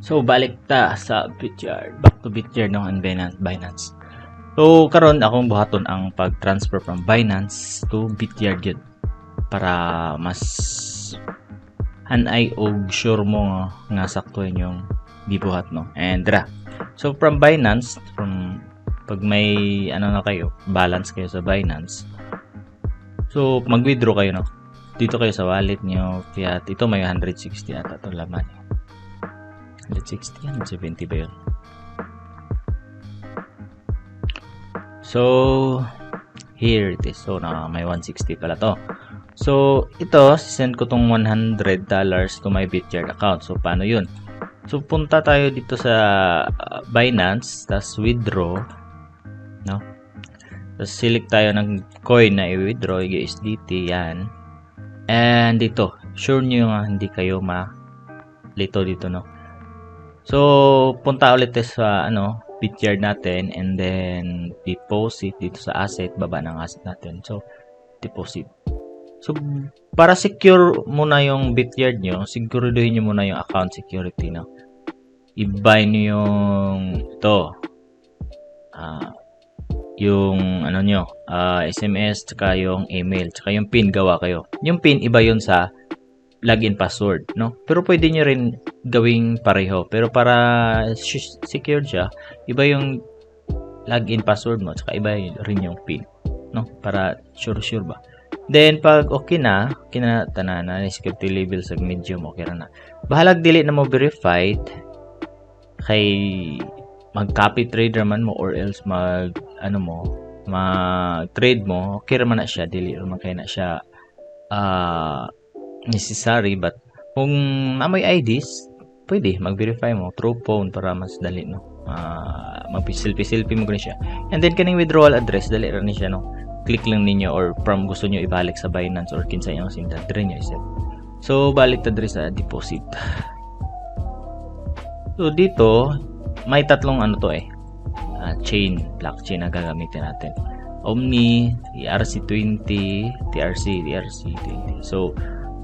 So balik ta sa Bityard. Back to Bityard, no, and Binance. Binance. So karon akong buhaton ang pag-transfer from Binance to Bityard gyud para mas hanay og sure mo nga sakto inyong gibuhat, no. And dra. So from Binance, from pag may ano na kayo, balance kayo sa Binance. So mag-withdraw kayo, no. Dito kayo sa wallet niyo, fiat. Ito may 160 ata to laman. 160, 170 ba yun? So, here it is. So, na may 160 pala to. So, ito, send ko tong $100 to my Bityard account. So, paano yun? So, punta tayo dito sa Binance, tas withdraw, no? Tapos, select tayo ng coin na i-withdraw, USDT, yan. And dito, sure nyo nga hindi kayo malito dito, no? So, punta ulit tayo sa ano, Bityard natin and then deposit dito sa asset, baba ng asset natin. So, deposit. So, para secure muna yung Bityard nyo, siguraduhin nyo muna yung account security, no? I-buy nyo yung ito. Yung ano nyo, SMS, tsaka yung email, tsaka yung PIN, gawa kayo. Yung PIN, iba yun sa login password, no? Pero pwede nyo rin gawing pareho. Pero para secure siya, iba yung login password mo, tsaka iba rin yung PIN, no? Para sure-sure ba. Then, pag okay na, tanan na, security level sa medium, okay ra na. Bahalag dili na mo verified, kay mag-copy trade raman mo or else mag, ano mo, mag-trade mo, okay raman na siya, dili raman kay na siya necessary, but kung naa moy IDs, pwede mag-verify mo through phone para mas dali, no? Mag-selfie-selfie mo gani siya. And then kaning withdrawal address, dali ra ni siya, no? Click lang ninyo or from gusto nyo ibalik sa Binance or kinsa inyong sindan, diri nyo i-set. So balik ta diri sa deposit. So dito may tatlong ano to eh, chain, blockchain na gagamitin natin. Omni, ERC20, TRC, TRC20. So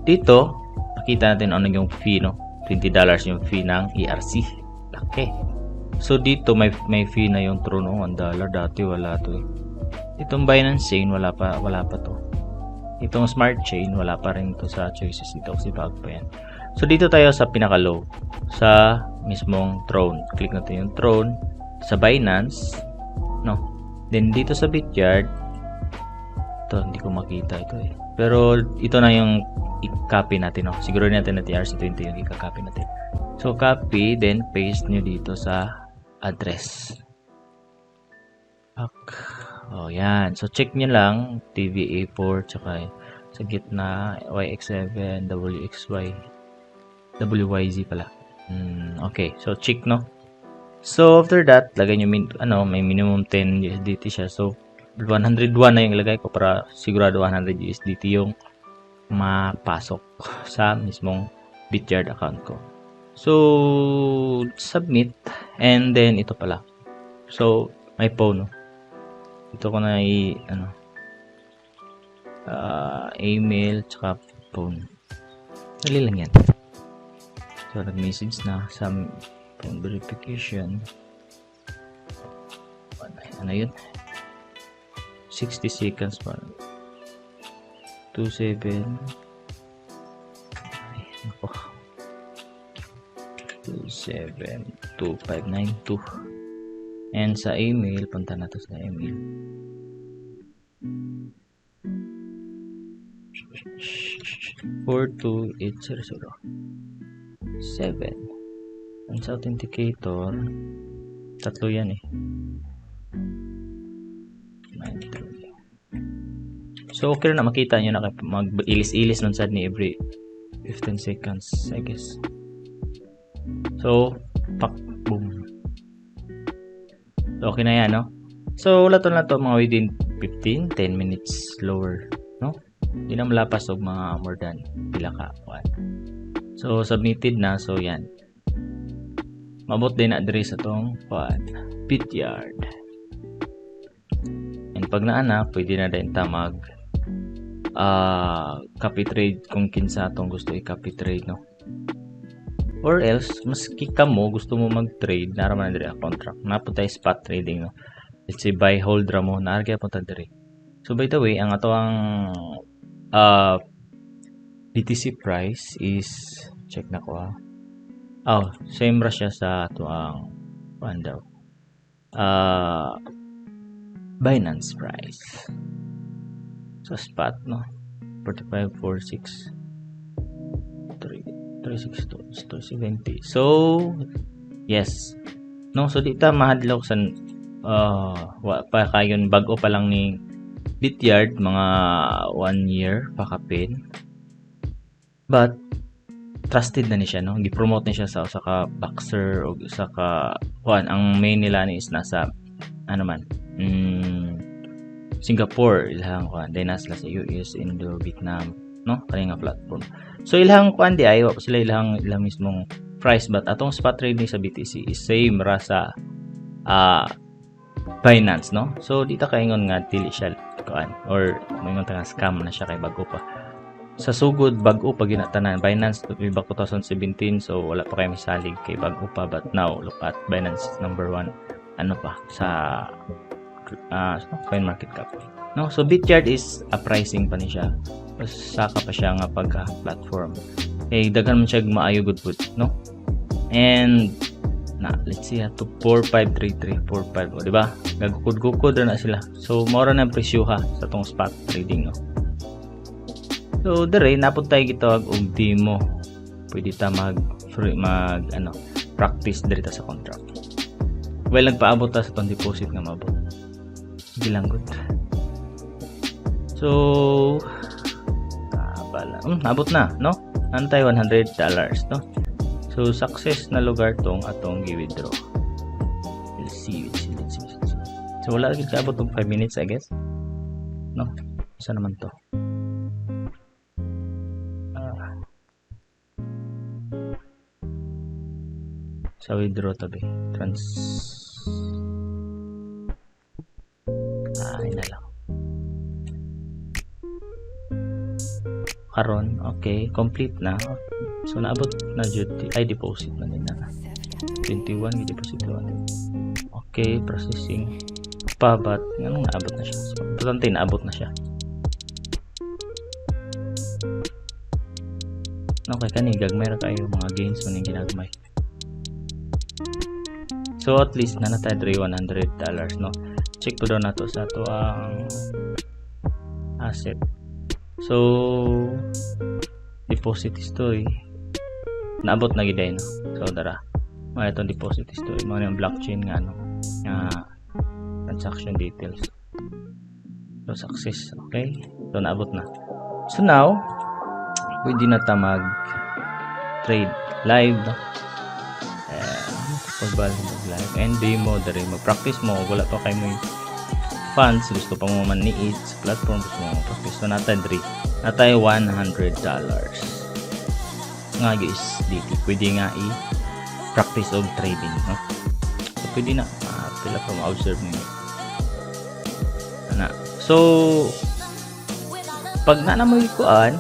dito makita natin ano yung fee, no? $20 yung fee ng ERC. Laki. So dito may fee na yung Tron, no, $1. Dati wala to eh. Itong Binance Chain, wala pa to. Itong Smart Chain, wala pa rin to sa choices dito kasi bago pa yan. So dito tayo sa pinaka low sa mismong Tron. Click natin yung Tron sa Binance, no? Then dito sa Bityard, ito hindi ko makita ito eh. Pero ito na yung i-copy natin, no? Siguro natin na TRC20 yung i-copy natin. So copy, then paste nyo dito sa address. Pak. Oh, yan. So check nyo lang TVA4 tsaka sa gitna YX7 WXY WYZ pala. Okay. So check, no. So after that, lagay nyo ano, may minimum 10 USDT siya. So 101 na yung ilagay ko para sigurado 100 USDT yung mapasok sa mismong Bityard account ko. So submit and then ito pala. So may phone, no? Ito ko na i ano email tsaka phone. Dali lang yan. So nag-message na sa phone verification. Ano yun? 60 seconds pa. 27, ay nako, 272592. And sa email, punta na to sa email, 42800 7. And sa authenticator, tatlo yan eh, 9 3. So okay na, makita nyo na mag-ilis-ilis nun sad ni every 15 seconds, I guess. So pak, boom. So okay na yan, no? So wala to na to mga within 15 10 minutes lower, no? Hindi na malapas og mga more than pila ka kuan. So submitted na. So yan, mabot din na diri sa tong kuan, Bityard. And pag naa na, pwede na din ta mag copy trade kung kinsa atong gusto i-copy trade, no? Or else, maski kamo gusto mo mag-trade, naa ra man diri ang contract. Naa pud tay spot trading, no. Let's say buy hold ra mo, naa ra gyapon ta diri. So by the way, ang ato ang BTC price is, check na ko ha. Oh, same ra siya sa ato ang kuan daw. Binance price. So spot, no. 45 46 3 362 370. So yes. No, so di ta mahadlok sa wa pa kayon, bag-o pa lang ni Bityard, mga 1 year pa kapin. But trusted na ni siya, no, gi-promote ni siya sa usa ka boxer o usa ka kuan. Ang main nila ni is nasa ano man, Singapore ilahang kuan, then nasa sila sa US, Indo, Vietnam, no, kani nga platform. So ilahang kuan di ay wa pa sila ilang mismong price, but atong spot trading sa BTC is same ra sa Binance, no. So di ta kaingon nga dili siya kuan or moingon ta nga scam na siya kay bago pa. Sa sugod, bag-o pa ginatanan Binance way back 2017, so wala pa kayo misalig kay bag-o pa. But now look at Binance, number one ano pa sa coin market cap, no. So Bityard is a pricing pa ni siya, saka pa siya nga pagka platform kay daghan man siya maayo good pud, no. And na let's see to 4533 45, o di ba, gagukod-gukod na sila. So mao ra na ang presyo ha sa tong spot trading, no. So dire naa pud tay gitawag og demo. Pwede ta mag free, mag ano, practice diri ta sa contract. Well, nagpaabot ta sa tong deposit nga maabot. Hindi lang good. So bala. Abot na, no? Antay $100, no? So success na lugar tong atong gi-withdraw. Let's see, let's see, let's see, let's see. So wala gid kaabot og 5 minutes, I guess. No? Isa naman to. Ah. Sa withdraw tabi. Trans Ay na lang. Karon, okay, complete na. So naabot na jud ay deposit na nila. 21 gi-deposit ko. Okay, processing pa, but nganong naabot na siya? So, importante naabot na siya. Okay, kani gagmay ra kayo mga gains man ning ginagmay. So at least na natay diri $100, no. Check po daw nato sa ato ang asset. So deposit history, naabot na gid ay, no. So dara mga itong deposit history, mga yung blockchain nga ano nga transaction details. So success, okay. So naabot na. So now pwede na ta mag trade live, no? Pagbalik mag live and demo diri, mag practice mo, wala pa kay mo funds, gusto pa mo maniit sa platform, gusto mo practice. So natay diri, natay $100 nga USDT, pwede nga i-practice og trading, no. So pwede na pila pa ma-observe ninyo ana. So pag na mo kuan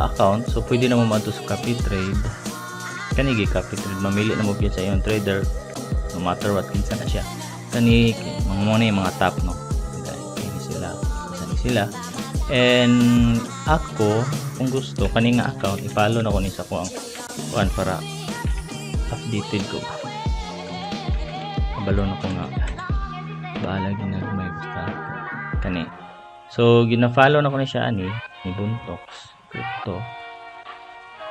account, so pwede na mo maadto sa copy trade. Kani gi copy trade, mamili na mo gyud sa iyong trader, no matter what kinsa na siya. Kani mga mo na yung mga top, no, kani sila, kani sila. And ako kung gusto kani nga account, i-follow na ko ni sa kuang kuan para updated ko ba. Kabalo na ko nga bahala ginagmay basta kani. So gina-follow na ko ni siya ani ni Buntox Crypto.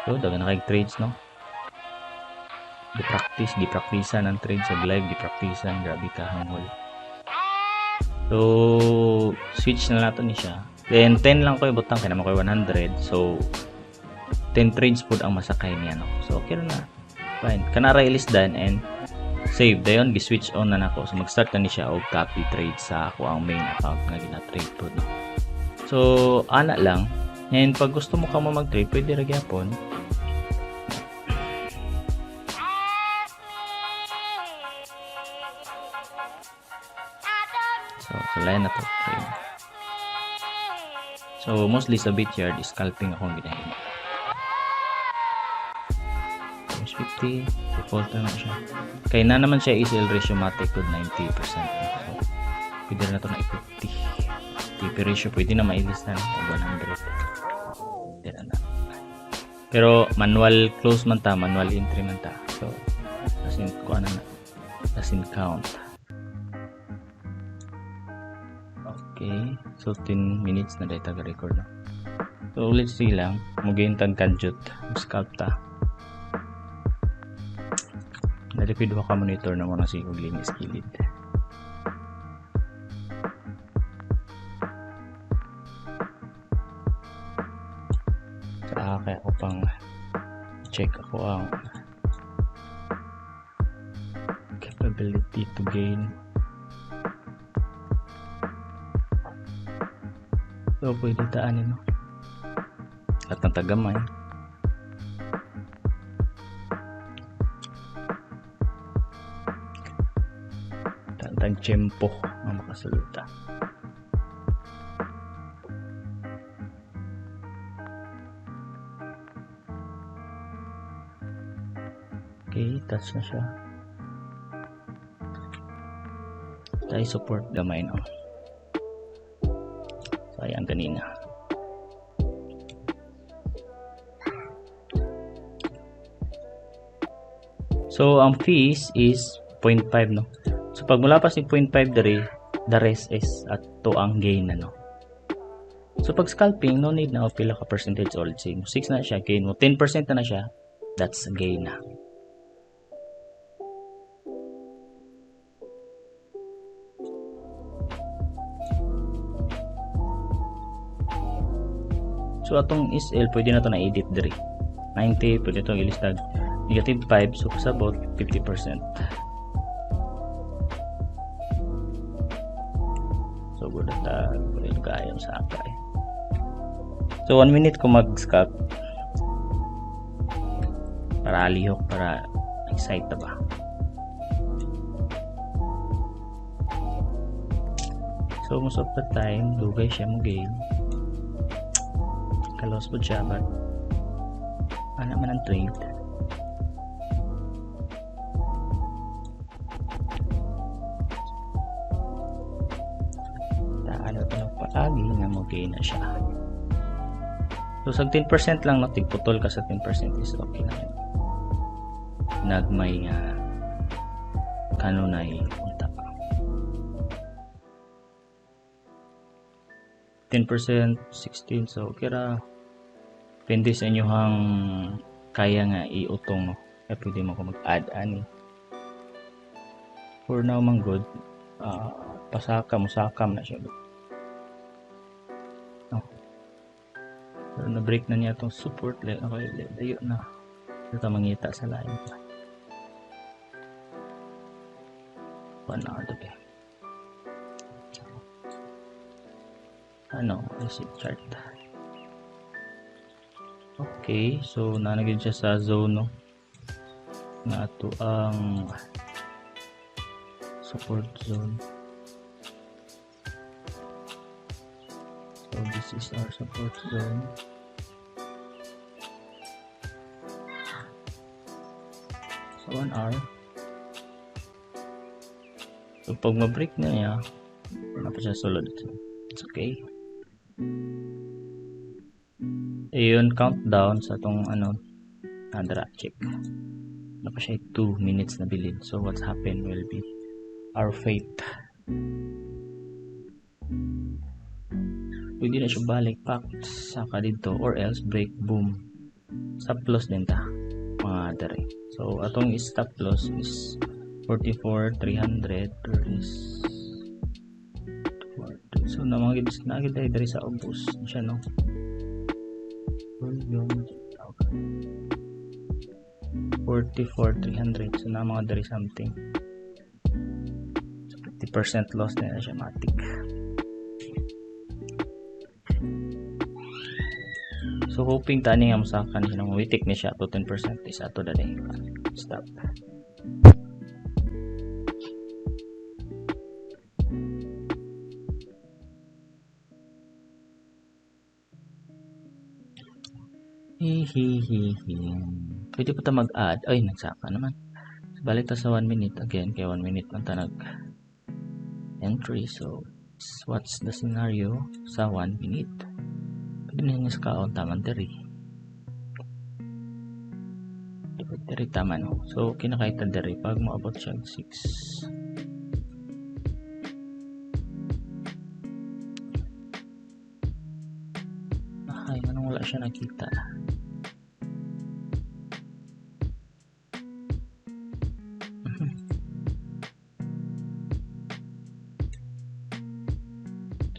So daghan na kay trades, no. Gi-practice, gi-practicean ang trade sa live, gi-practicean, grabe ka hanghol. So switch na nato ni siya. Then 10 lang ko ibutang kay naman ko 100. So 10 trades pud ang masakay niya, no. So okay na. Fine. Kanara ilisdan and save. Dayon gi-switch on na nako. So mag-start na ni siya og copy trade sa ako ang main account nga gina-trade pud, no. So ana lang. And pag gusto mo ka mo mag-trade, pwede ra gyapon. So sulayan na to trade. So mostly sa Bityard, scalping akong ginahimo. 50, default na siya. Kay na naman siya SL ratio matic with 90%. So, pwede na to na i-50. TP ratio pwede na mailis na og 100. Pwede na na. Pero manual close man ta, manual entry man ta. So, as in, kuha na na. As in count. Okay. So, 10 minutes na dahil taga-record na. So, let's see lang. Mugain tag kadyot. Scalp ta. Nalipid ka monitor na muna si linis kilid. Sa kaya ako pang check ako ang capability to gain. So, pwede taan no? At ang tagamay. Tantang tiyempo ang makasulta. Okay, touch na siya. Tayo support gamay no. Sayang kanina. So, ang fees is 0.5, no? So, pag mula pa si 0.5 diri, the rest is at to ang gain na, no? So, pag scalping, no need na o pila ka percentage all. Say, 6 na siya, gain mo. 10% na na siya, that's gain na. So, atong SL, pwede na to na-edit diri. 90, pwede itong ilistag. Negative 5, so kasabot, 50%. So, good at pwede kayo sa akay. So, 1 minute ko mag-scalp. Para alihok, para excite na ba. So, most of the time, dugay siya mo game. Kalos po siya, but ana man ang trade. Taano ito ng paagi nga mo gain na siya. So, sa 10% lang, no, tigputol ka sa 10% is okay na yun. Nagmay nga kanunay unta. 10%, 16, so kira depende sa inyohang kaya nga iutong, no? Kaya pwede mo ko mag-add ani. For now man good, pasaka musakam na siya. No. Pero na-break na niya itong support line. Okay, layo na. Ito mangita sa line. 1 hour to be. Ano, receipt chart. Okay, so nanagin siya sa zone, no? Na ito ang support zone. So this is our support zone. So 1 hour. So pag ma-break na niya, wala pa siya sulod. It's okay. Ayun, countdown sa itong ano, andra, check. Wala pa siya 2 minutes na bilin. So what's happened will be our fate. Pwede na siya balik pak saka dito or else break boom. Stop loss din ta mga dere. So atong stop loss is 44,300 or is 42. So namang gid na gid diri sa ubos siya, no. 44,300. So na mga diri something. So 50% loss na siya matik. So hoping tani nga mosakan siya nang witik ni siya to 10% is ato dali. Stop. Hihihihi. Pwede pa ta mag-add. Ay, nagsaka naman. So, balik ta sa 1 minute again. Kaya 1 minute man ta nag entry. So, what's the scenario sa 1 minute? Pwede na niya sa kaon taman diri. Diri tama, no? So, kinakaitan diri pag moabot siya 6. Ay, anong wala siya nakita?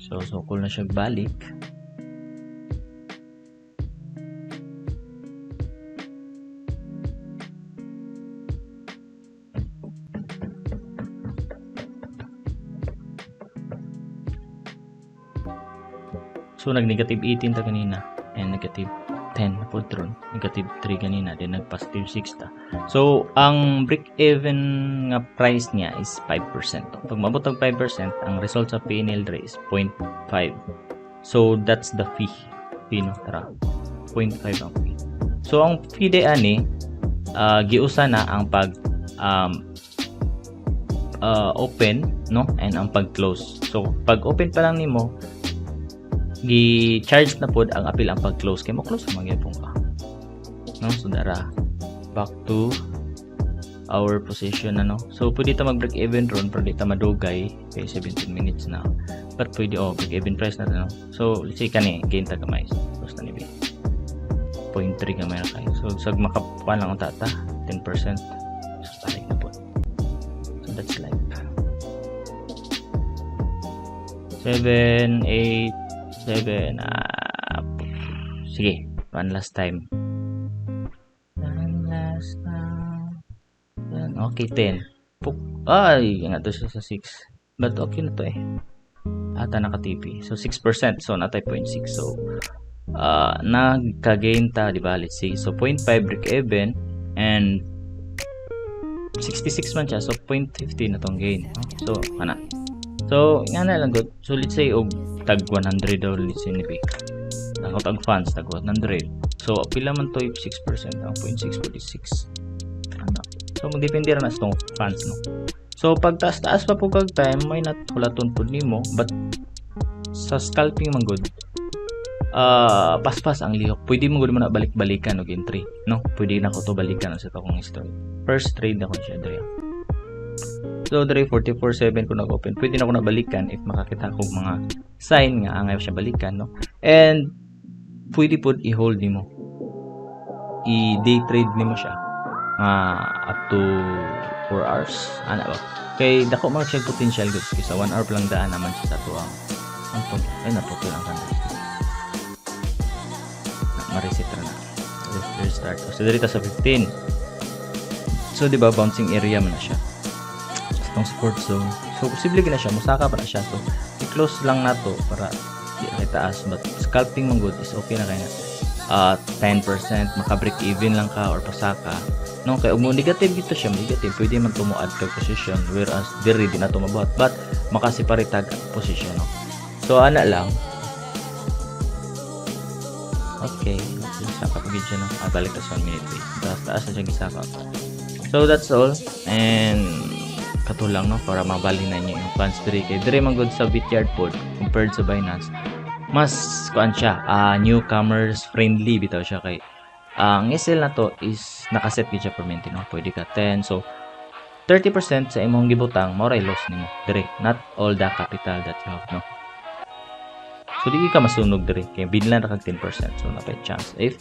So, sukol na siya balik. So, nag-negative 18 ta kanina and negative 10 na po ron. Negative 3 kanina, then nag-positive 6 ta. So, ang break-even nga price niya is 5%. Pag maabot ang 5%, ang result sa PNL rate is 0.5. So, that's the fee. Fee, no? Tara. 0.5 ang fee. So, ang fee de ani, giusa na ang pag open, no? And ang pag-close. So, pag open pa lang nimo, gi-charge na pod ang apil ang pag-close kay mo close man gyapon ka, no? So dara back to our position, ano? So pwede ta mag break even ron pero di ta madugay kay 17 minutes na, but pwede, oh, break even price na, no? So let's say kani gain ta gamay, close na ni 0.3 gamay na kayo. So sag makakuan lang ang tata 10%, so balik na po. So that's life. 7, 8, 7, sige, one last time. One last time. Okay, 10. Puk ay, nga to siya sa 6. But okay na to eh. Ata naka-TP. So, 6%. So, natay 0.6. So, nagka-gain ta, di ba? Let's see. So, 0.5 break even and 66 man siya. So, 0.50 na tong gain. No? So, kana. So, nga na lang good. So, let's say, og tag 100 daw, let's say, ni ako tag funds, tag 100. So, pila man to if 6%, ang 0.646. Ano? So, magdepende ra na sa tong funds, no? So, pag taas-taas pa po kag time, may not hulaton pud nimo, but sa scalping man good, paspas ang lihok. Pwede mo gud mo na balik-balikan og entry, no? Pwede na ko to balikan sa akong history. First trade na ko siya diri. So, diri 44.7 ko nag-open. Pwede na ko nabalikan if makakita ko mga sign nga angay siya balikan, no? And pwede pod i-hold nimo. I-day trade nimo siya nga up to 4 hours. Ana ba? Kay dako man siya potential good kaysa 1 hour pa lang daan naman siya sa tuang ang tong ay naputol ang candlestick. Na, ma-reset ra na. Restart. So diri ta sa 15. So di ba bouncing area man na siya. Itong support zone. So posible gina siya musaka pa na siya. So i-close lang nato para di na taas, but scalping man good is okay na kay 10% maka break even lang ka or pasaka, no? Kay ug mo negative dito siya, negative, pwede man tumuad kag position, whereas diri di na to mabuhat but makaseparate tag position, no? So ana lang. Okay, saka pag siya, no? Ah, balik ta sa 1 minute wait. Taas taas na siya gisaka. So that's all and katulang, no, para mabalhin na niyo yung funds diri kay diri man good sa Bityard pod compared sa Binance. Mas kuan siya, newcomers friendly bitaw siya kay ang SL na to is nakaset gid siya permanente, no? Pwede ka 10, so 30% sa imong gibutang mao ray loss nimo diri, not all the capital that you have, no? So di ka masunog diri kay binlan ra kag 10%, so napay chance if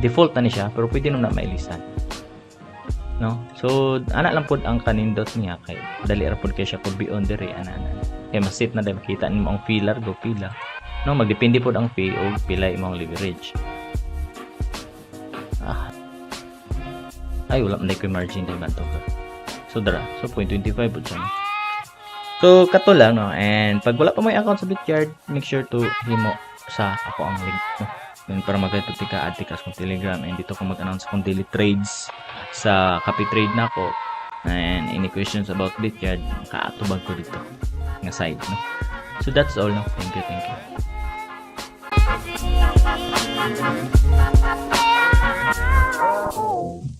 default na ni siya, pero pwede nung na mailisan, no? So ana lang pod ang kanindot niya kay dali ra pod kay siya pud on diri, ana ana kay masit na dai makita nimo ang filler go pila, no? Magdepende pod ang fee og pila imong leverage. Ah, ay wala man koy margin dai banto ka. So dara, so 0.25 pod siya, no? So kato lang, no? And pag wala pa may account sa Bityard, make sure to himo sa ako ang link, no? Then para magkadto ka, add ka sa akong Telegram and dito ko mag-announce akong daily trades sa copy trade nako, and any questions about Bityard, kaatubag ko dito nga side, no? So that's all, no? Thank you, thank you. Bye!